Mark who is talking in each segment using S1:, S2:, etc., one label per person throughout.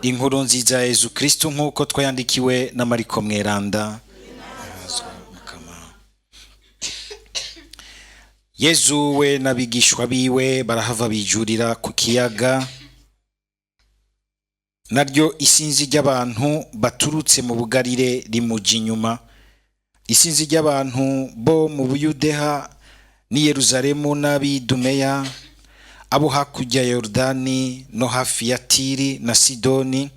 S1: Inkuru nziza ya Yezu Kristu nk'uko twayandikiwe na Mariko Mweranda. Yezu we n'abigishwa biwe barahava bijurira ku kiyaga, naryo isinzi ry'abantu baturutse mu Bugarire rimuja inyuma. Isinzi ry'abantu bo mu Buyudeha n'i Yeruzalemu n'ab'Idumeya, abo hakurya ya Yorodani no hafi ya Tiri na Sidoni,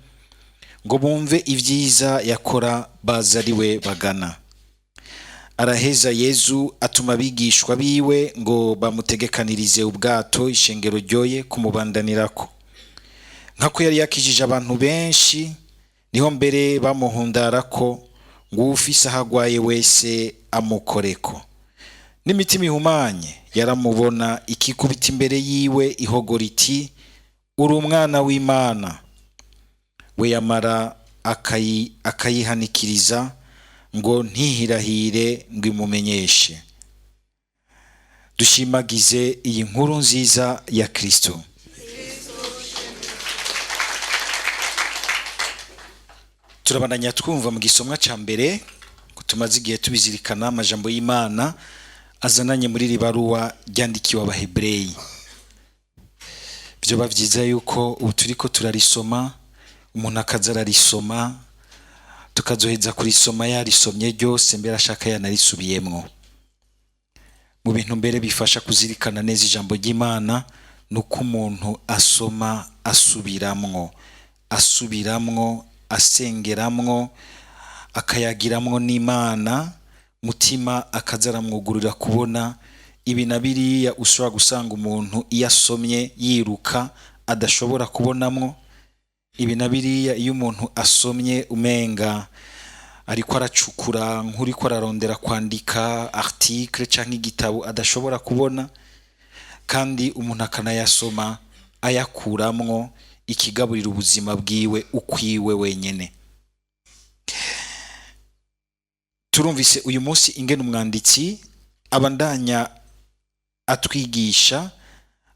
S1: ngo bumve ibyiza yakora, baza ari we bagana. Araheza Yezu atuma abigishwa biwe ngo bamutegekanirize ubwato, ishengero ryoye kumubandanirako. Nkako yari yakijije abantu benshi, niho mbere bamuhundarako ngo uwufise aho agwaye wese amukoreko. N'imitima ihumanye yaramubona ikikubita imbere yiwe ihogora iti: "Uri umwana w'Imana." We yamara akayihanikiriza ngo ntihirahire ngo imumenyeshe. Dushimagize iyi nkuru nziza ya Kristo. Turabandanya twumva mu gisomwa ca mbere ko tumaze igihe tubizirikana amajambo y'Imana azananye muri iri baruwa ryandikiwe Abahebreyi. Vyoba vyiza yuko ubu turiko turarisoma, umuntu akaza ararisoma, tukazoheza kurisoma yarisomye ryose, mbere ashaka yanarisubiyemwo. Mu bintu mbere bifasha kuzirikana neza ijambo ry'Imana ni uko umuntu asoma asubiramwo, asubiramwo, asengeramwo, akayagiramwo n'Imana, mutima akaza aramwugururira kubona ibi na biriya ushobora gusanga umuntu iyo asomye yiruka adashobora kubonamwo. Ibi na biriya iyo umuntu asomye umenga ariko aracukura nk'uriko ararondera kwandika article canke igitabo adashobora kubona, kandi umuntu akanayasoma ayakuramwo ikigaburira ubuzima bwiwe ukwiwe wenyene. Turumvise uyu munsi ingene umwanditsi abandanya atwigisha,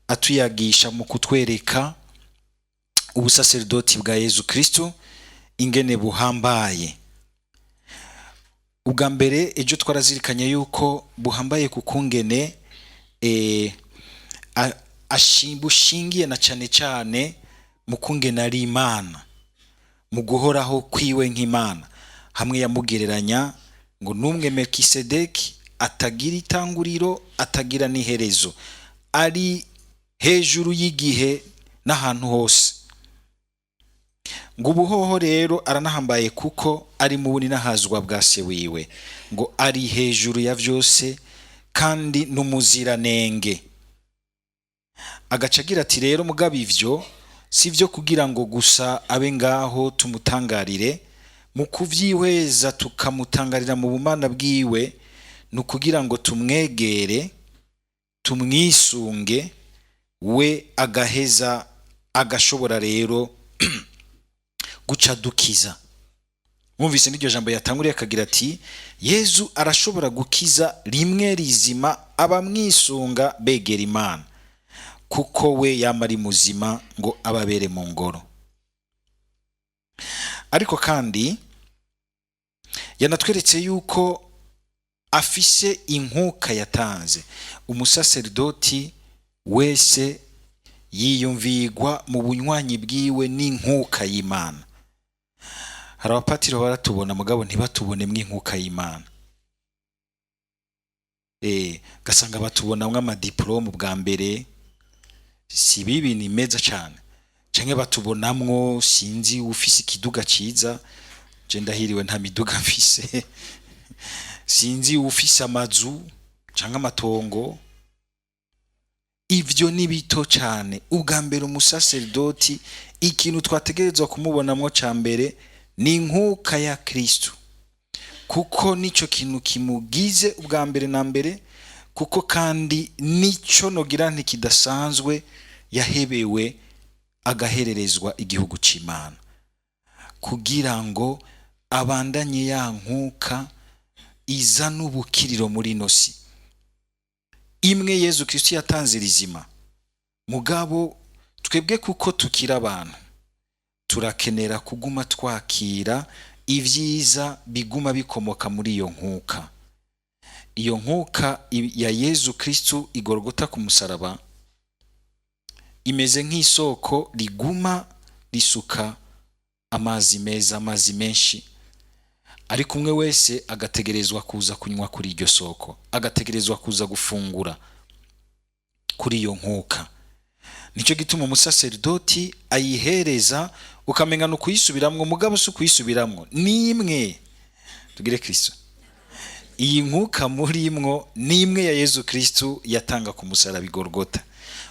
S1: atuyagisha mu kutwereka ubusaserdoti bwa Yezu Kristo ingene buhambaye. Ubwa mbere ejo twarazirikanye yuko buhambaye ku kungene bushingiye na cane cane mu kungene ari Imana, mu guhoraho kwiwe nk'Imana. Hamwe yamugereranya ngo n'umwe Melkisedeki atagira itanguriro atagira n'iherezo, ari hejuru y'igihe n'ahantu hose. Ngo ubuhoho rero aranahambaye kuko ari mu buninahazwa bwa se wiwe, ngo ari hejuru ya vyose kandi n'umuziranenge. Agaca agira ati rero mugabo ivyo si vyo kugira ngo gusa abe ngaho tumutangarire, mu kuvyihweza tukamutangarira mu bumana bwiwe, ni ukugira ngo tumwegere, tumwisunge, we agaheza agashobora rero guca dukiza. Mwumvise n'iryo jambo yatanguriye akagira ati Yezu arashobora gukiza rimwe rizima abamwisunga begera Imana, kuko we yama ari muzima ngo ababere mu ngoro. Ariko kandi yanatweretse yuko afise inkuka yatanze. Umusaserdoti wese yiyumvigwa mu bunywanyi bwiwe n'inkuka y'Imana. Hari abapatiri baratubona mugabo ntibatubonemwo inkuka y'Imana. Gasanga batubonamwo amadiplome bwa mbere, si bibi ni meza cane, canke batubonamwo sinzi ufise ikiduga ciza, je ndahiriwe nta miduga mfise, sinzi ufise amazu canke amatongo. Ivyo ni bito cane. Ubwa mbere umusaserdoti ikintu twategerezwa kumubonamwo ca mbere ni inkuka ya Kristo, kuko nico kintu kimugize ubwa mbere na mbere, kuko kandi nico nogira nti kidasanzwe yahebewe agahererezwa igihugu c'Imana, kugira ngo abandanye ya nkuka iza n'ubukiriro muri ino si imwe Yezu Kristo yatanze rizima. Mugabo twebwe kuko tukiri abantu Turakenera kuguma twakira ibyiza biguma bikomoka muri iyo nkuka, iyo nkuka ya Yezu Kristu igorogota ku musaraba. Imeze nk'isoko riguma risuka amazi meza, amazi menshi, ariko umwe wese agategerezwa kuza kunywa kuri iryo soko, agategerezwa kuza gufungura kuri iyo nkuka. Nicyo gituma umusaserdoti ayihereza, ukamenya ni ukuyisubiramwo, mugabo si ukuyisubiramwo, ni imwe. Tugire Kristo. Iyi nkuka murimwo ni imwe ya Yezu Kristu yatanga ku musaraba i Golgota,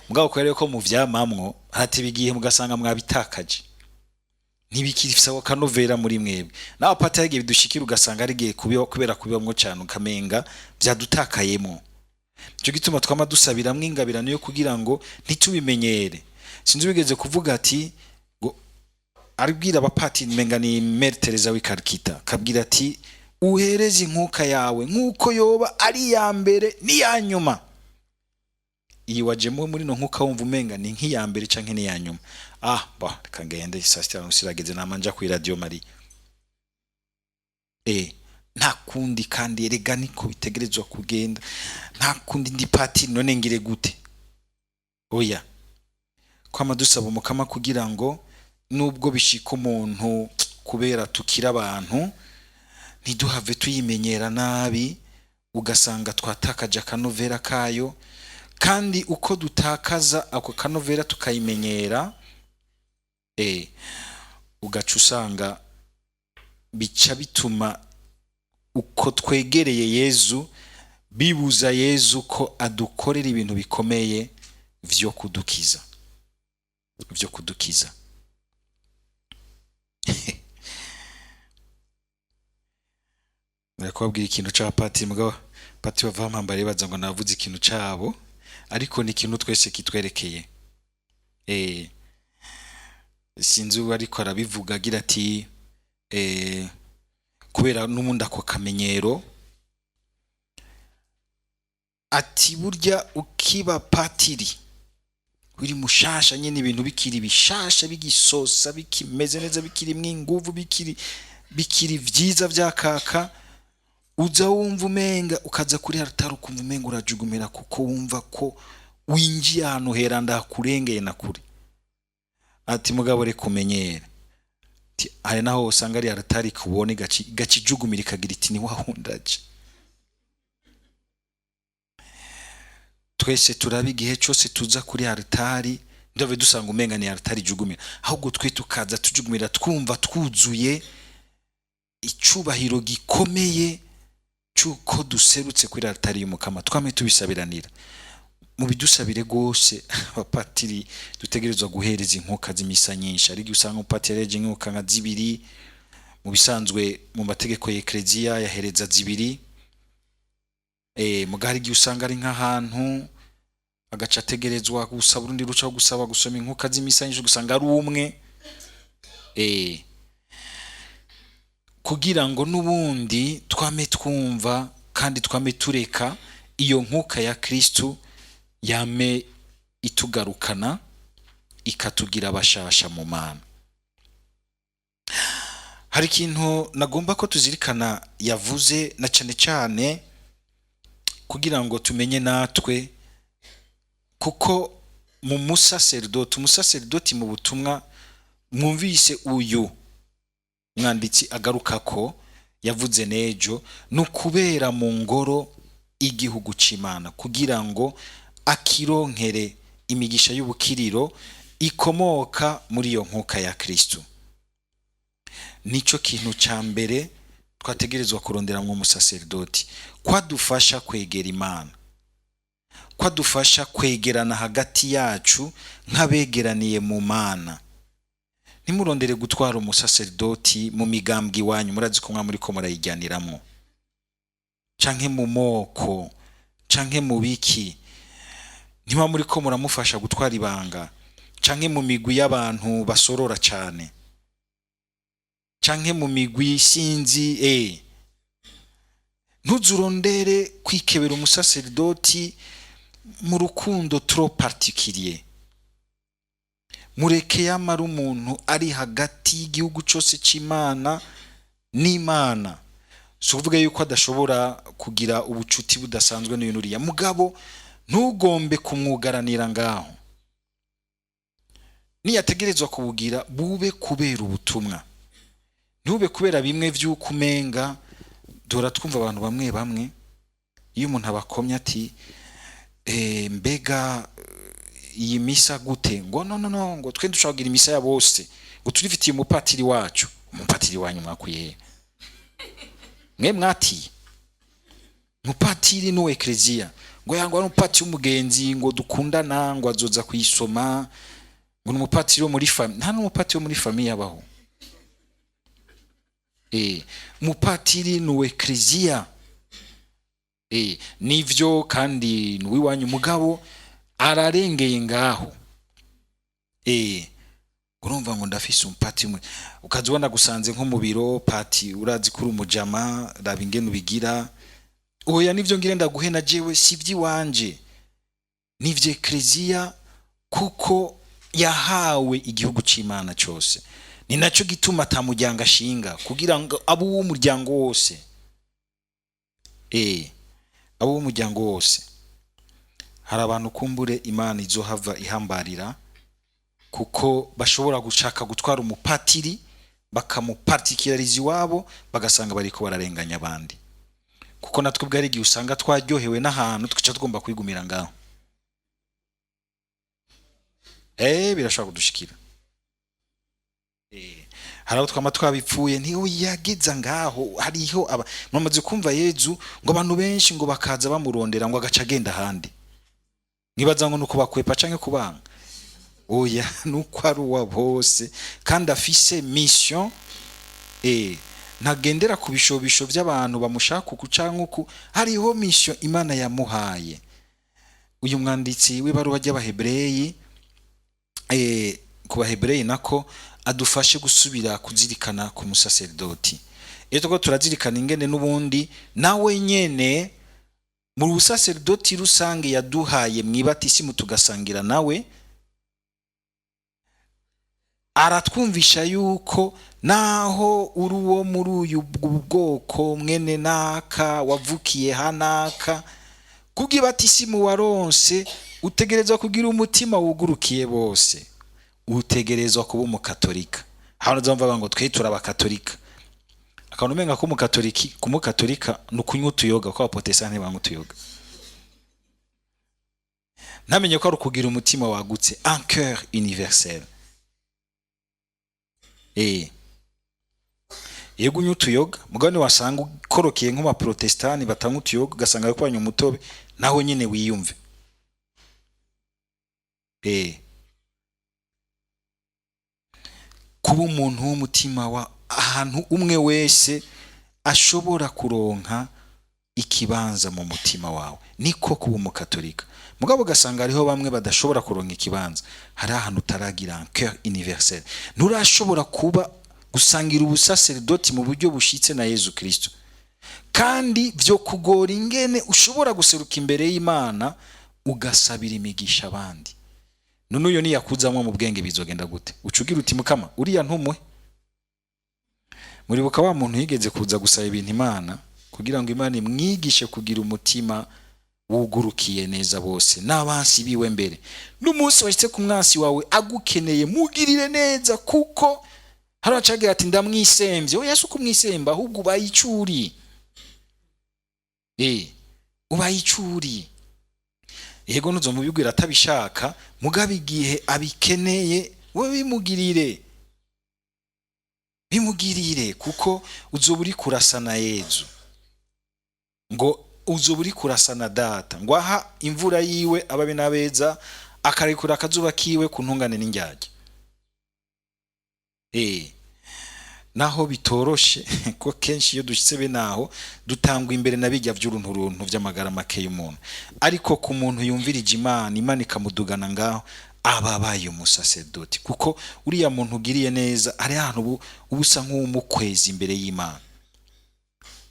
S1: mugabo kubera ko muvyamamwo, hateba igihe mugasanga mwabitakaje, ntibikifise ako kanovera muri mwebwe. Nawe pata yagiye bidushikira, ugasanga ari igihe kubera kubibamwo cyane, ukamenga byadutakayemo. Nicyo gituma twama dusabiramwo ingabirano yo kugira ngo ntitubimenyere. Sinzi wigeze kuvuga ati ngo aribwira abapatiri, menga ni Mère Teresa w'i Calcutta, akabwira ati: "Uhereze inkuka yawe nk'uko yoba ari iya mbere n'iya nyuma." Iyi wajemo muri no nkuka, wumva umenga ni nk'iya mbere canke n'iya nyuma. Ah ba, reka ngende, saa sita nusu irageze, nama nja kuri Radio Maria. Nta kundi, kandi erega niko bitegerezwa kugenda, nta kundi, ndi patiri, none ngire gute? Oya, kwama dusaba Umukama kugira ngo nubwo bishika umuntu, kubera tukira abantu, ntiduhave tuyimenyera nabi, ugasanga twatakaje akanovera kayo. Kandi uko dutakaza ako kanovera tukayimenyera, ugaca usanga bica bituma uko twegereye Yezu bibuza Yezu ko adukorera ibintu bikomeye vyo kudukiza, vyo kudukiza. Kubabwira ikintu ca patiri, mugabo patiri bava bampambara baza ngo navuze ikintu cabo, ariko ni ikintu twese kitwerekeye. Sinzi uwo ariko arabivuga agira ati kubera n'ubundi ako kamenyero, ati burya ukiba patiri uri mushasha nyene, ibintu bikiri bishasha, bigisosa, bikimeze neza, bikirimwo inguvu, bikiri vyiza vyakaka, uza wumva umenga ukaza kuri altari ukumva umenga urajugumira, kuko wumva ko winjiye ahantu heranda hakurengeye na kure. Ati mugabo reka umenyere. Ati hari naho usanga ari altari kubona igakijugumira, ikagira iti ni wahundaje. Twese turaba igihe cyose tuza kuri altari, ndave dusanga umenga ni altari ijugumira, ahubwo twe tukaza tujugumira, twumva twuzuye icubahiro gikomeye cy'uko duserutse kuri altari y'Umukama. Twame tubisabiranira, mu bidusabire rwose. Abapatiri dutegerezwa guhereza inkuka z'imisa nyinshi. Ariko usanga umupatiri yareje inkuka nka zibiri, mu bisanzwe mu mategeko ya ekleziya yahereza zibiri. Muga hari igihe usanga ari nk'ahantu agaca ategerezwa gusaba urundi rucaho gusaba gusoma inkuka z'imisa nyinshi, ugasanga ari umwe, kugira ngo n'ubundi twame twumva kandi twame tureka iyo nkuka ya Kristu yame itugarukana, ikatugira abashasha mu Mana. Hari ikintu nagomba ko tuzirikana yavuze, na cane cane kugira ngo tumenye natwe, kuko mu musaserdoti, umusaserdoti mu butumwa mwumvise uyu mwanditsi agaruka ko yavuze nejo, ni ukubera mu ngoro igihugu c'Imana kugira ngo akironkere imigisha y'ubukiriro ikomoka muri iyo nkuka ya Kristu. Nico kintu ca mbere twategerezwa kuronderamwo umusaserdoti, kwadufasha kwegera Imana, kwadufasha kwegerana hagati yacu nk'abegeraniye mu Mana. Ntimurondere gutwara umusaserdoti mu migambwe iwanyu, murazi ko muri ko murayijyaniramwo, canke mu moko, canke mu biki, ntiba muri ko muramufasha gutwara ibanga, canke mu migwi y'abantu basorora cane, canke mu migwi sinzi. Ntuzurondere kwikebera umusaserdoti mu rukundo trop particulier. Mureke yamara umuntu ari hagati y'igihugu cyose cy'Imana n'Imana. Si ukuvuga yuko adashobora kugira ubucuti budasanzwe n'uyu n'uriya, mugabo ntugombe kumwugaranira ngaho. Niyategerezwa kubugira, bube kubera ubutumwa, ntube kubera bimwe vy'uko umenga duhora twumva abantu bamwe bamwe iyo umuntu abakomye ati mbega iyi misa gute, ngo no no no, ngo twe dushobora kugira imisa ya bose, ngo turifitiye umupatiri wacu. Umupatiri wanyu mwakuye he? Mwe mwatiye umupatiri n'uwa ekleziya, ngo yangwa n'umupatiri w'umugenzi ngo dukundana, ngo azoza kuyisoma, ngo ni umupatiri wo muri famille. Nta n'umupatiri wo muri famille abaho. Umupatiri ni uwa ekleziya, nivyo, kandi ni uw'iwanyu, mugabo ararengeye ngaho. Urumva ngo ndafise umupatiri umwe, ukaza ubona gusanze nko mu biro, pati urazi ko uri umujama, raba ingene ubigira. Oya, nivyo ngire ndaguhe na jewe si ivy'iwanje, nivyo ekleziya, kuko yahawe igihugu c'Imana cose. Ni naco gituma ata muryango ashinga, kugira ngo abe uw'umuryango wose, abo w'umuryango wose. Hari abantu kumbure Imana izohava ihambarira, kuko bashobora gushaka gutwara umupatiri bakamupartikirariza iwabo, bagasanga bariko bararenganya abandi, kuko natwe ubwo ari igihe usanga twaryohewe n'ahantu twica tugomba kwigumira ngaho. Birashobora kudushikira. Hari abo twama twabipfuye ntiyageza ngaho. Hariho aba mwamaze kumva Yezu ngo abantu benshi ngo bakaza bamurondera, ngo agaca agenda ahandi. Nkibaza ngo nuko bakwepa canke kubanga. Oya, nuko ari uwa bose kandi afise mission. Ntagendera ku bishobisho by'abantu bamushaka uku canke uku. Hariho mission Imana yamuhaye. Uyu mwanditsi w'ibaruwa ry'Abahebureyi, ku Bahebureyi nako, adufashe gusubira kuzirikana ku musaserdoti. Iyo turiko turazirikana ingene n'ubundi nawe nyene mu busaserdoti rusange yaduhaye mw'ibatisimu tugasangira nawe, aratwumvisha yuko naho uri uwo muri uyu bwoko mwene naka, wavukiye hanaka, kubw'ibatisimu waronse utegerezwa kugira umutima wugurukiye bose, utegerezwa kuba umukatolika. Hano uzumva ngo twe turabakatolika, akantu umenga ko umukatoliki kumukatolika ni ukunywa utuyoga, ko abaprotestani ntibanywa utuyoga. Ntamenye ko ari ukugira umutima wagutse, un cœur universel. Yego, unywa utuyoga, mugabo wasanga ukorokeye nk'abaprotestani batanywa utuyoga, ugasanga bariko banywa umutobe, naho nyene wiyumve. Kuba umuntu w'umutima wa ahantu umwe wese ashobora kuronka ikibanza mu mutima wawe, niko kuba umukatolika. Mugabo ugasanga hariho bamwe badashobora kuronka ikibanza. Hari ahantu utaragira un cœur universel, nturashobora kuba gusangira ubusaserdoti mu buryo bushitse na Yezu Kristo, kandi vyo kugora ingene ushobora guseruka imbere y'Imana ugasabira imigisha abandi. None uyo niyakuzamwo mu bwenge bizogenda gute? Uca ugira uti mukama uriya ntumuhe. Muribuka wa muntu yigeze kuza gusaba ibintu Imana kugira ngo Imana imwigishe kugira umutima wugurukiye neza bose n'abansi biwe mbere. N'umunsi washitse ku mwansi wawe agukeneye, mugirire neza, kuko hari acagira ati ndamwisemvye. Oya, si ukumwisemba, ahubwo ubaye icuri. Ubaye icuri. Yego, ntuzomubibwira atabishaka, mugabo igihe abikeneye we bimugirire, bimugirire, kuko uzoba uri kurasa na Yezu, ngo uzoba uri kurasa na Data, ngo aha imvura yiwe ababi n'abeza, akarekura akazuba kiwe ku ntungane n'indyarya. Naho bitoroshe, ko kenshi iyo dushitse bene aho dutangwa imbere na bijya vy'urunturuntu vy'amagara make y'umuntu, ariko ku muntu yumvirije Imana, Imana ikamudugana ngaho, aba abaye umusaserdoti, kuko uriya muntu ugiriye neza hari ahantu uba usa nk'uwumukweza imbere y'Imana.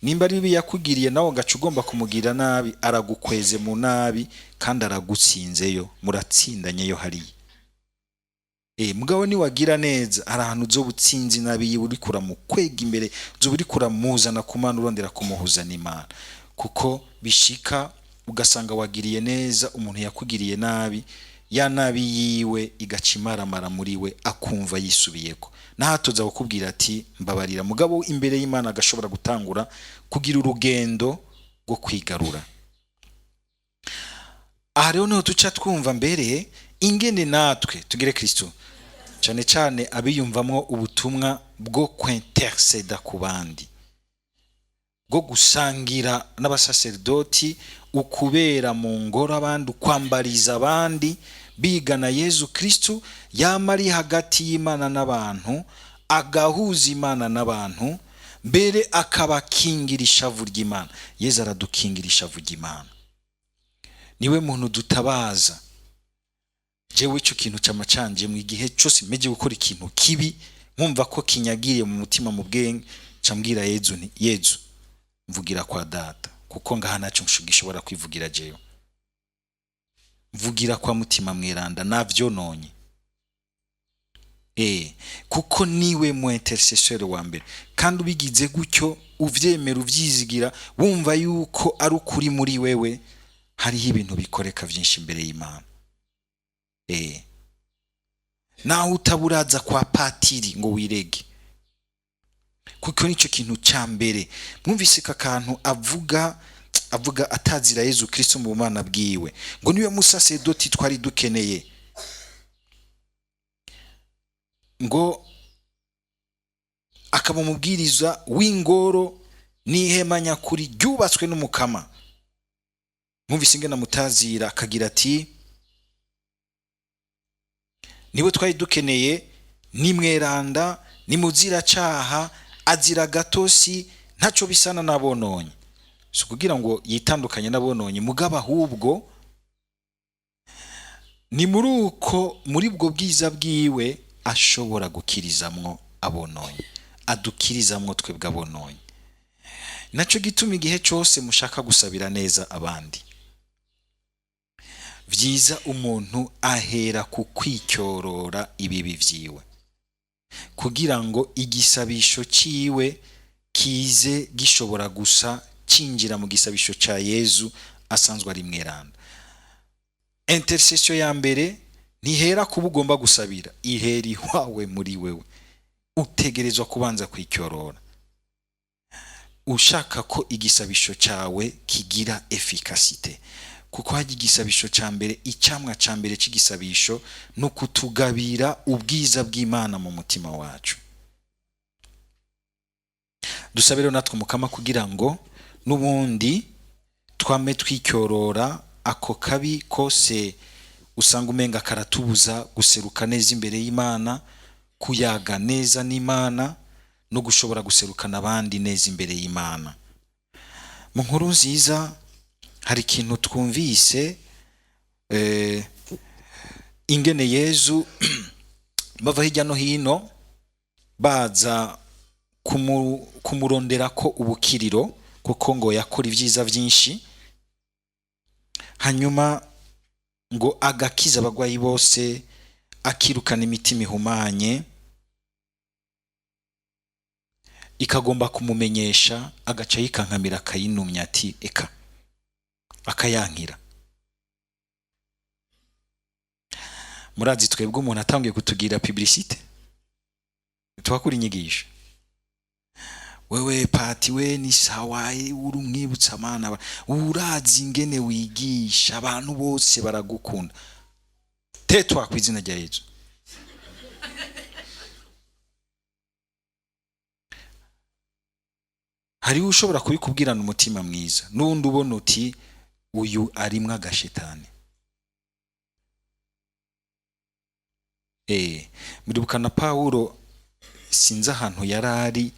S1: Nimba ari bibi yakugiriye nawe ugaca ugomba kumugirira nabi, aragukweze mu nabi kandi aragutsinzeyo, muratsindanyeyo hariya. Mugabo niwagira neza, hari ahantu uzoba utsinze inabi yiwe, uriko uramukwega imbere, uzoba uriko uramuzana ku Mana, urondera kumuhuza n'Imana. Kuko bishika ugasanga wagiriye neza umuntu yakugiriye nabi, ya nabi yiwe igaca imaramara muri we, akumva yisubiyeko, nahatoza kukubwira ati mbabarira, mugabo imbere y'Imana agashobora gutangura kugira urugendo rwo kwigarura. Aha rero niho tuca twumva mbere ingene natwe tugire Kristo, cyane cyane abiyumvamwo ubutumwa bwo kwinterceda ku bandi, bwo gusangira n'abasaserdoti, ukubera mu ngoro abandi, ukwambariza abandi, bigana Yezu Kristu yama ari hagati y'Imana n'abantu, agahuza Imana n'abantu, mbere akabakingira ishavu ry'Imana. Yezu aradukingira ishavu ry'Imana, niwe muntu dutabaza. Jewe ico kintu camacanje mu gihe cyose meje gukora ikintu kibi, nkumva ko kinyagiriye mu mutima, mu bwenge, cambwira Yezu nti Yezu, mvugira kwa Data, kuko ngaha naco gishobora kwivugira jewe, mvugira kwa Mutima Mweranda navyononye. Kuko niwe mu intercesseur wa mbere. Kandi ubigize gutyo, uvyemera, uvyizigira, wumva yuko ari ukuri muri wewe, hariho ibintu bikoreka vyinshi imbere y'Imana. Naho utaburaza kwa patiri ngo wirege, kuko nicyo kintu ca mbere. Mwumvise ka kantu avuga atazira Yezu Kristo mu bumana bwiwe, ngo niwe musaserdoti twari dukeneye, ngo akaba umubwiriza w'ingoro n'ihema nyakuri ryubatswe n'Umukama. Mwumvise ingene amutazira, akagira ati niwe twari dukeneye, ni mweranda, ni muziracaha, azira gatosi, ntaco bisana n'abononye. Si ukugira ngo yitandukanye n'abononye, mugabo ahubwo ni muri uko, muri ubwo bwiza bwiwe ashobora gukirizamwo abononye, adukirizamwo twebwe abononye. Naco gituma igihe cose mushaka gusabira neza abandi, vyiza umuntu ahera ku kwicyorora ibibi vyiwe, kugira ngo igisabisho ciwe kize gishobora gusa cinjira mu gisabisho ca Yezu asanzwe ari mweranda. Intercession ya mbere ntihera kuba ugomba gusabira, ihera iwawe muri wewe. Utegerezwa kubanza kwicyorora ushaka ko igisabisho cawe kigira efficacité, kuko hajya igisabisho ca mbere, icamwa ca mbere c'igisabisho ni ukutugabira ubwiza bw'Imana mu mutima wacu. Dusabe rero natwe Umukama kugira ngo n'ubundi twame twicyorora ako kabi kose usanga umenga karatubuza guseruka neza imbere y'Imana, kuyaga neza n'Imana, no gushobora guserukana abandi neza imbere y'Imana. Mu nkuru nziza hari ikintu twumvise, ingene Yezu bava hirya no hino baza kumurondera ko ubukiriro, kuko ngo yakora ibyiza byinshi, hanyuma ngo agakiza abagwayi bose, akirukana imitima ihumanye ikagomba kumumenyesha, agaca yikankamira akayinumya ati eka, akayankira. Murazi twebwe umuntu atangiye kutugira publicité twakura inyigisho, wewe pati we ni sawa, uri umwibutsa mana, urazi ingene wigisha abantu bose baragukunda, tetwa ku izina rya Yezu. Hariho ushobora kubikubwirana umutima mwiza, n'undi ubona uti uyu arimwo agashetani. Muribuka na Pawulo, sinzi ahantu yarari,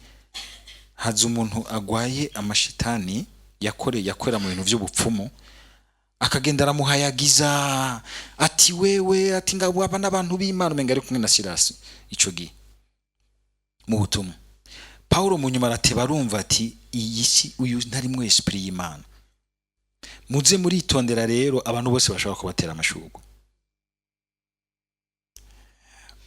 S1: haza umuntu agwaye amashitani yakorera mu bintu by'ubupfumu, akagenda aramuhayagiza ati wewe, ati ngabo aba n'abantu b'Imana, umenga ari kumwe na Silasi ico gihe mu butumwa. Pawulo mu nyuma arateba arumva ati iyi si uyu ntarimwo esprit y'Imana. Muze muritondera rero abantu bose bashobora kubatera amashurwe.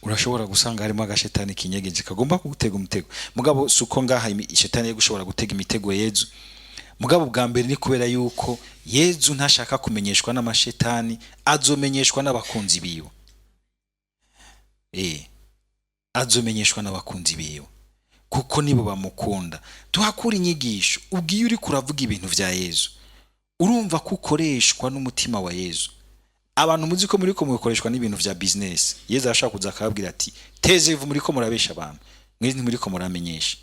S1: Urashobora gusanga harimo agashetani kinyegeje kagomba kugutega umutego. Mugabo si uko ngaha shetani yo gushobora gutega imitego Yezu. Mugabo bwa mbere ni kubera yuko Yezu ntashaka kumenyeshwa n'amashetani, azomenyeshwa n'abakunzi biwe. Azomenyeshwa n'abakunzi biwe kuko nibo bamukunda. Tuhakura inyigisho. Ubwiye uri kuravuga ibintu vya Yezu, urumva ko ukoreshwa n'umutima wa Yezu. Abantu muzi ko muriko mukoreshwa n'ibintu vya business, Yezu arashaka kuza akababwira ati: "Teze ivu, muriko murabesha abantu, mwe ntimuriko muramenyesha."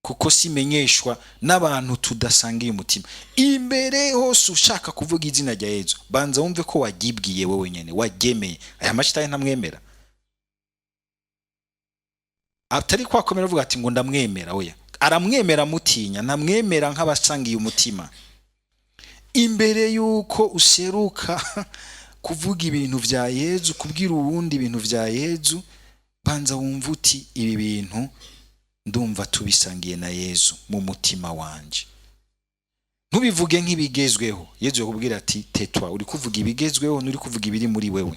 S1: Kuko simenyeshwa n'abantu tudasangiye umutima. Imbere hose ushaka kuvuga izina rya Yezu, banza wumve ko wagibwiye wowe nyene, wagemeye. Aya mashitani ntamwemera, atari kwakomera avuga ati ngo ndamwemera. Oya, aramwemera mutinya, ntamwemera nk'abasangiye umutima. Imbere yuko useruka kuvuga ibintu vya Yezu, kubwira uwundi ibintu vya Yezu, banza wumva uti: "Ibi bintu ndumva tubisangiye na Yezu mu mutima wanje." Ntubivuge nk'ibigezweho. Yezu yakubwira ati: "Tetwa, uri kuvuga ibigezweho, nturi kuvuga ibiri muri wewe."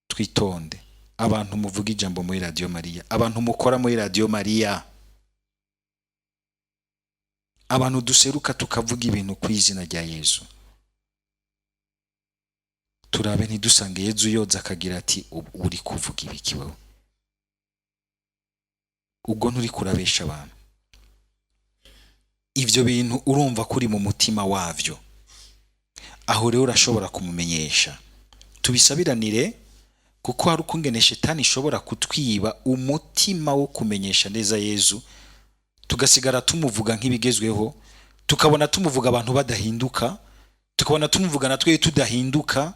S1: Twitonde, abantu muvuga ijambo muri Radio Maria, abantu mukora muri Radio Maria, abantu duseruka tukavuga ibintu ku izina rya Yezu, turabe ntidusange Yezu yoza akagira ati: "Uri kuvuga ibiki wewe? Ubwo nturi kurabesha abantu?" Ivyo bintu urumva kuri mu mutima wavyo, aho rero urashobora kumumenyesha. Tubisabiranire, kuko hari ukungene shetani ishobora kutwiba umutima wo kumenyesha neza Yezu, tugasigara tumuvuga nk'ibigezweho, tukabona tumuvuga abantu badahinduka, tukabona tumuvuga na twe tudahinduka,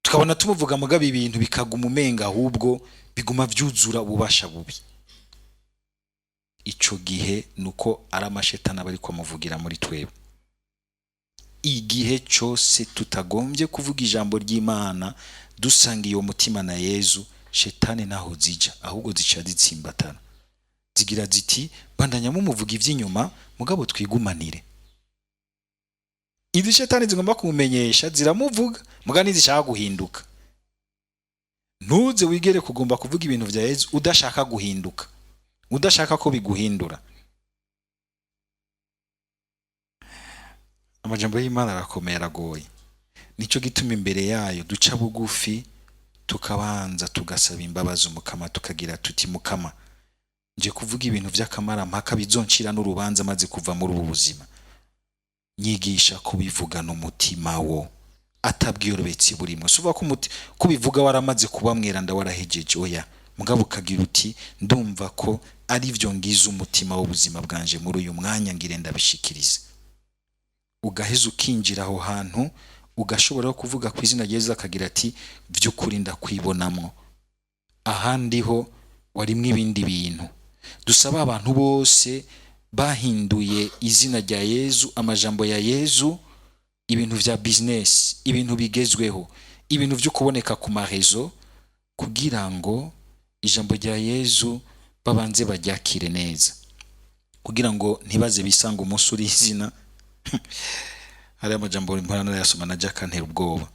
S1: tukabona tumuvuga mugabo ibintu bikaguma umenga ahubwo biguma vyuzura ububasha bubi. Ico gihe nuko ari amashetani aba ariko amuvugira muri twebwe. Igihe cose tutagombye kuvuga ijambo ry'Imana dusanga iyo mutima na Yezu, shetani naho zija ahubwo zica zitsimbatana, zigira ziti: "Bandanya mumuvuga ivy'inyuma, mugabo twigumanire." Izi shetani zigomba kumumenyesha ziramuvuga, muga ntizishaka guhinduka. Ntuze wigere kugomba kuvuga ibintu vya Yezu udashaka guhinduka, udashaka ko biguhindura. Amajambo y'Imana arakomeye, aragoye. Nico gituma imbere yayo duca bugufi, tukabanza tugasaba imbabazi Umukama, tukagira tuti: "Mukama, nje kuvuga ibintu vy'akamarampaka bizoncira n'urubanza maze kuva muri ubu buzima. Nyigisha kubivugana umutima wo atabwiyorobetsi burimwo." Si uvuga ko kubivuga waramaze kuba mweranda, warahejeje, oya. Mugabo ukagira uti: "Ndumva ko ari vyo ngize umutima w'ubuzima bwanje muri uyu mwanya, ngire ndabishikirize." Ugaheza ukinjira aho hantu, ugashobora kuvuga ku izina rya Yezu, akagira ati: "Vy'ukuri ndakwibonamwo, ahandi ho warimwo ibindi bintu." Dusaba abantu bose bahinduye izina rya Yezu, amajambo ya Yezu, ibintu vya business, ibintu bigezweho, ibintu vyo kuboneka ku marezo, kugira ngo ijambo rya Yezu babanze baryakire neza, kugira ngo ntibaze bisanga umunsi uri izina. Hari amajambo mpora narayasoma najya akantera ubwoba,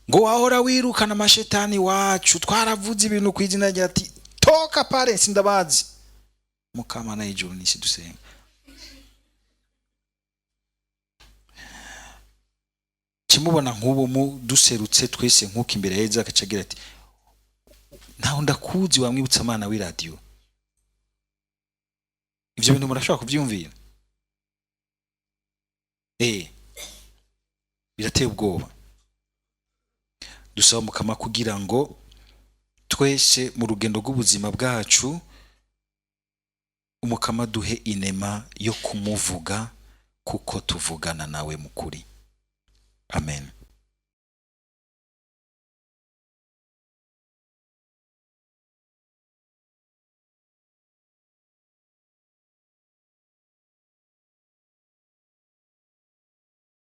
S1: ngo wahora wirukana amashetani wacu, twaravuze ibintu ku izina rya, ati: "Toka pale, sindabazi." Mukamana y'ijuru n'isi dusenga, kimubona nk'ubu mu duserutse twese nk'uko imbere ya Yezu, agaca agira ati: "Ntaho ndakuzi, wamwibutsa amana w'iradiyo." Ivyo bintu murashobora kuvyumvira? Birateye ubwoba. Dusaba Mukama kugira ngo twese mu rugendo rw'ubuzima bwacu, Umukama duhe inema yo kumuvuga kuko tuvugana nawe mu kuri. Amen.